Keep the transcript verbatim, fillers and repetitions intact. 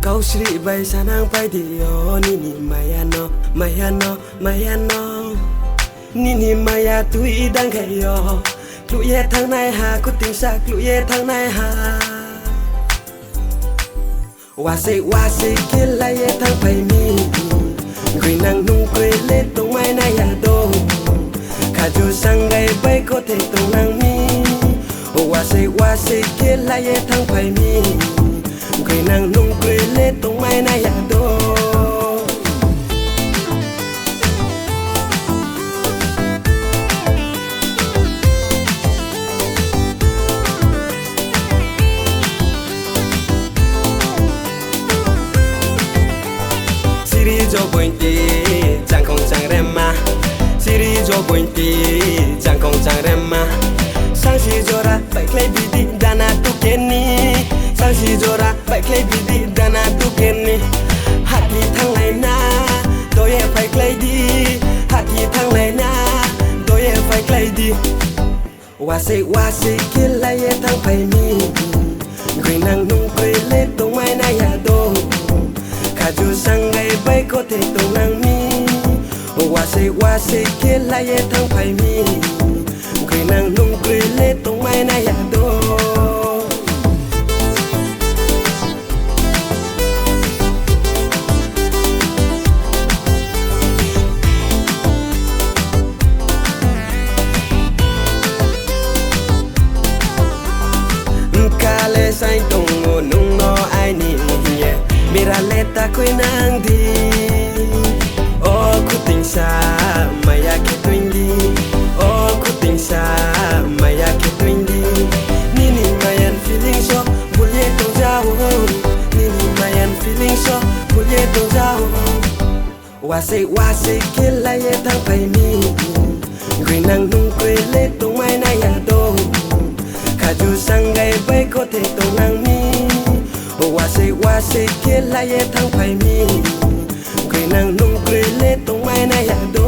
Kausri bai sanang pai di o nini maya no, maya no, maya no. Nini maya twi dang khe yo. Kluye thangnai ha, kuting sa kluye thangnai ha. Wasik wasik khe laye thang phai mi. Gwi nang nung kwi le tong mai na ya do. Khaju sangai bai kothe tong nang mi. Wasik wasik khe laye thang phai mi. Gwi nang nung kwi le tong mai na ya do. Siri jo bointi, changkong changrema. Siri jo bointi, changkong changrema. Sangsi jora, bai khlai bidi, dana tukeni. Sangsi jora, bai khlai bidi, dana tukeni. Hati thanglai na, doye phai khlai di. Hati thanglai na, doye phai khlai di. Wasik wasik khe laye thang phai mi. Gwi nang nung kwi le tong mai na ya do. Khaju sangai bai kothe tong nang mi. Wasik wasik khe laye thang phai mi. Gwi nang nung kwi le tong mai na ya do. Kale sai tongo nungno aini hiye. Mirale takui nang di. O kuting sa maya khe tuing di. O kuting sa maya khe tuing di. Nini mayan feeling so bulye to jao. Nini mayan feeling so bulye to jao. Wasik wasik khe laye thang phai mi. Gwi nang nung kwi le tong mai na ya do. Khaju sangai bai kothe tong nang mi. Wasik wasik khe laye thang phai mi. Gwi nang nung kwi le tong mai na ya do.